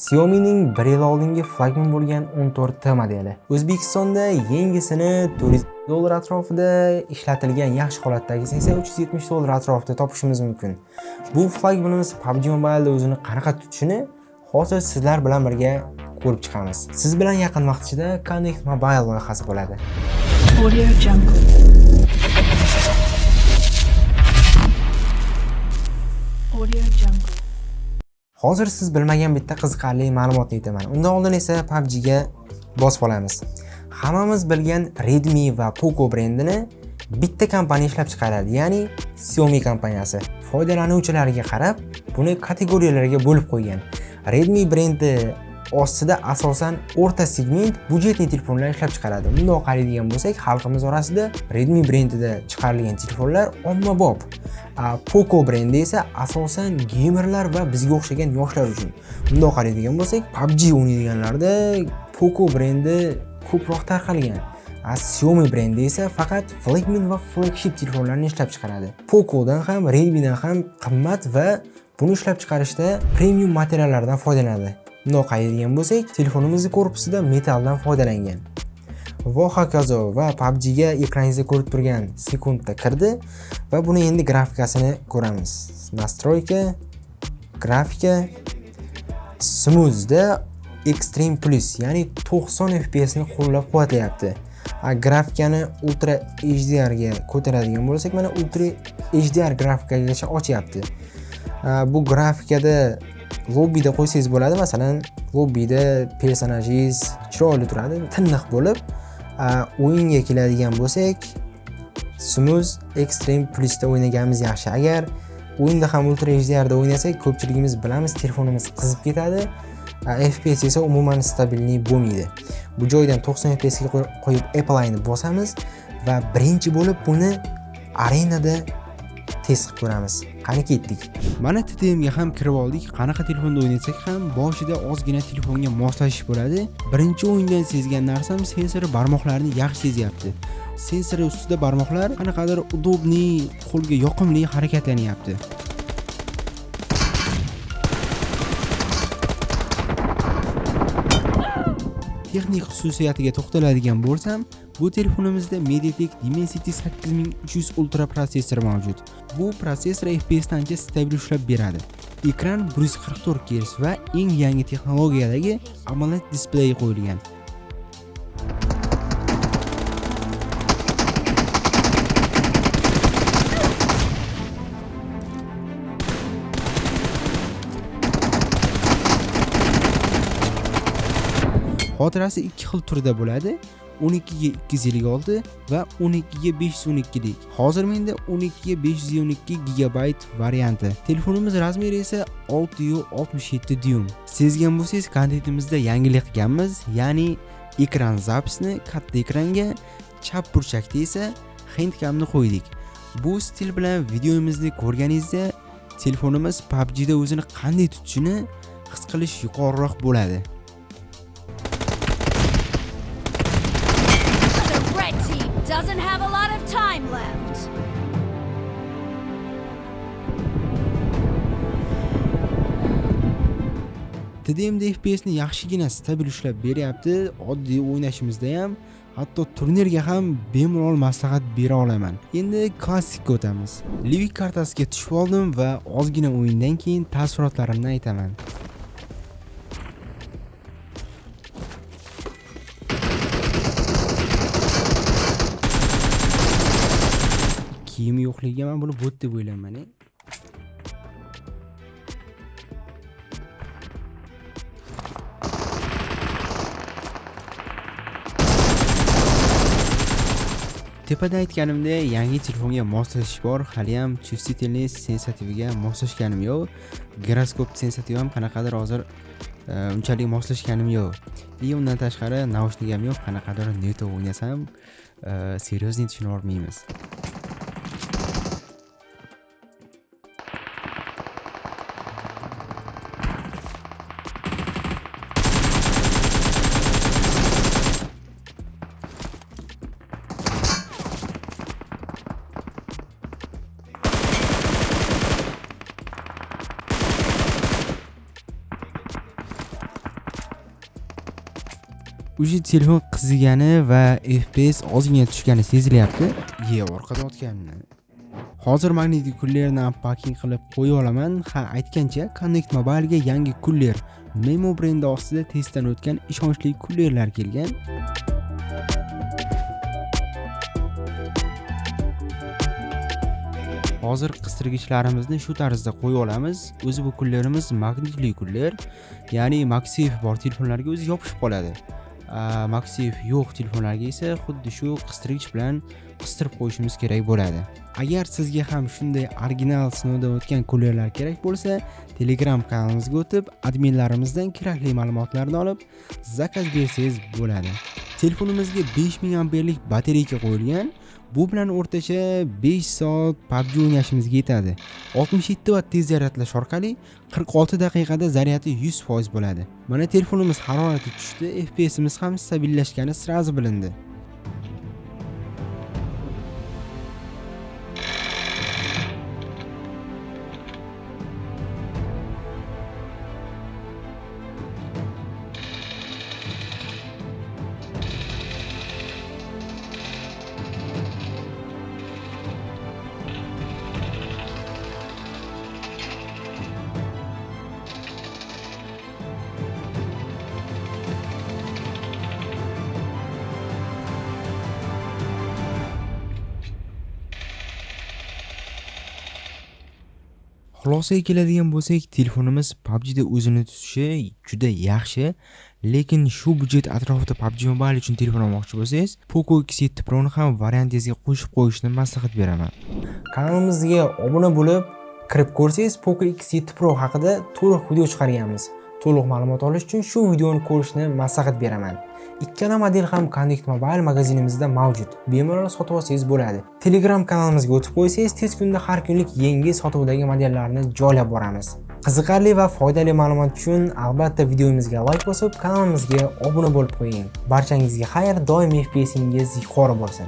Xiaomi'ning bir yil oldingi flagman bo'lgan 14T modeli. O'zbekistonda yangisini $400 atrofida, ishlatilgan yaxshi holatdagisi esa $370 atrofida topishimiz mumkin. Bu flagmanimiz PUBG Mobile'da o'zini qanaqa tutishini hozir sizlar bilan birga ko'rib chiqamiz. Siz bilan yaqin vaqt ichida Connect Mobile loyihasi bo'ladi. Audio Jungle. Audio Jungle. Hozir siz bilmagan bitta qiziqarli ma'lumotni aytaman. Undan oldin esa PUBG ga bosib olamiz. Hammamiz bilgan Redmi va Poco brendini bitta kompaniya ishlab chiqaradi, ya'ni Xiaomi kompaniyasi. Foydalanuvchilarga qarab buni kategoriyalarga bo'lib qo'ygan. Redmi brendi ostida asosan o'rta segment budjetli telefonlar ishlab chiqaradi. Bundoq qaraydigan bo'lsak, xalqimiz orasida Redmi brendida chiqarilgan telefonlar ommabop. Poco brendi esa asosan geymerlar va bizga o'xshagan yoshlar uchun. Bundoq qaraydigan bo'lsak, PUBG o'ynaydiganlarda Poco brendi ko'proq tarqalgan. Xiaomi brendi esa faqat flagman va flagship telefonlarni ishlab chiqaradi. Poco'dan ham, Redmi'dan ham qimmat va buni ishlab chiqarishda premium materiallardan foydalanadi. Bundoq qaraydigan bo'lsak, telefonimizni korpusida metalldan foydalangan. Va hokazo va PUBG ga ekraningizda ko'rib turgan sekundda kirdi va buni endi grafikasini ko'ramiz. Настройка, grafika, Smooth'da Extreme Plus, ya'ni 90 FPS ni qo'llab-quvvatlayapti. Grafikani Ultra HDR ga ko'taradigan bo'lsak, mana Ultra HDR grafikagacha ochyapti. Bu grafikada lobbida qo'ysangiz bo'ladi. Masalan, lobbida personajingiz chiroyli turadi, tiniq bo'lib. O'yinga keladigan bo'lsak, Smooth Extreme Plus'da o'ynaganimiz yaxshi. Agar o'yinda ham Ultra HDR da o'ynasak, ko'pchiligimiz bilamiz, telefonimiz qizib ketadi. FPS esa umuman stabilniy bo'lmaydi. Bu joydan 90 FPS ga qo'yib Apply'ni bosamiz va birinchi bo'lib buni arenada test qilib ko'ramiz. Qani ketdik. Mana TTM ga ham kirib oldik. Qanaqa telefonda o'ynasak ham boshida ozgina telefonga moslashish bo'ladi. Birinchi o'yindan sezgan narsam, sensori barmoqlarni yaxshi sezyapti. Sensori ustida barmoqlar qanaqadir удобный, qo'lga yoqimli harakatlanyapti. Texnik xususiyatiga to'xtaladigan bo'lsam, bu telefonimizda MediaTek Dimensity 8300 Ultra protsessori mavjud. Bu protsessor FPS ni ancha stabil ushlab beradi. Ekran 144 Hz va eng yangi texnologiyadagi AMOLED displey qo'yilgan. Xotirasi ikki xil turda bo'ladi. 12 ga 256 va 12 ga 512lik. Hozir menda 12 ga 512 gigabayt varianti. Telefonimiz razmeri esa 6,67 dyum. Sezgan bo'lsangiz, kontentimizda yangilik qilganmiz, ya'ni ekran zapisni katta ekranga, chap burchakda esa handcamni qo'ydik. Bu stil bilan videomizni ko'rganingizda telefonimiz PUBG da o'zini qanday tutishini his qilish yuqoriroq bo'ladi. The red team doesn't have a lot of time left. TDMda FPS ni yaxshigina stabil ushlab beryapti. Oddiy o'ynashimizda ham, hatto turnirga ham bemalol maslahat bera olaman. Endi klassikka o'tamiz. Livik kartasiga tushib oldim va ozgina o'yindan keyin taassurotlarimni aytaman. Kiyimi yo'qligiga men buni bot deb o'ylayman. Tepada aytganimdek, yangi telefonga moslashish bor, haliyam чувствительный sensitiviga moslashganim yo'q. Giroskop sensitiv ham qanaqadir hozir unchalik moslashganim yo'q. И undan tashqari naushnik ham yo'q, qanaqadir neto o'ynasam, серьезный tushunib olmaymiz. Уже telefon qizigani va FPS ozgina tushgani sezilyapti. Ye, orqada otganini. Hozir magnitli kullerni unpacking qilib qo'yib olaman. Ha, aytgancha, Connect Mobile'ga yangi kuller Memo brendi ostida testdan o'tgan ishonchli kullerlar kelgan. Hozir qistirgichlarimizni shu tarzda qo'yib olamiz. O'zi bu kullerimiz magnitli kuller, ya'ni MagSafe bor telefonlarga o'zi yopishib qoladi. MagSafe yo'q telefonlarga esa xuddi shu qistirgich bilan qistirib qo'yishimiz kerak bo'ladi. Agar sizga ham shunday original sinovdan o'tgan kullerlar kerak bo'lsa, Telegram kanalimizga o'tib, adminlarimizdan kerakli ma'lumotlarni olib, zakaz bersangiz bo'ladi. Telefonimizga 5000 amperlik batareyka qo'yilgan. Bu bilan o'rtacha 5 soat PUBG o'ynashimizga yetadi. 67 vatt tez zaryadlash orqali 46 daqiqada zaryadi 100% bo'ladi. Mana telefonimiz harorati tushdi, FPSimiz ham stabillashgani sразу bilindi. Xulosaga keladigan bo'lsak, telefonimiz PUBG'da o'zini tutishi juda yaxshi, lekin shu byudjet atrofida PUBG Mobile uchun telefon olmoqchi bo'lsangiz, Poco X7 Pro'ni ham variantingizga qo'shib qo'yishni maslahat beraman. Kanalimizga obuna bo'lib, kirib ko'rsangiz, Poco X7 Pro haqida to'liq video chiqarganmiz. To'liq ma'lumot olish uchun shu videoni ko'rishni maslahat beraman. Ikkala model ham Connect Mobile magazinimizda mavjud. Bemalol sotib olsangiz bo'ladi. Telegram kanalimizga o'tib qo'ysangiz, tez kunda har kunlik yangi sotuvdagi modellarni joylab boramiz. Qiziqarli va foydali ma'lumot uchun albatta videomizga like bosib, kanalimizga obuna bo'lib qo'ying. Barchangizga xayr, doim FPSingiz yuqori bo'lsin.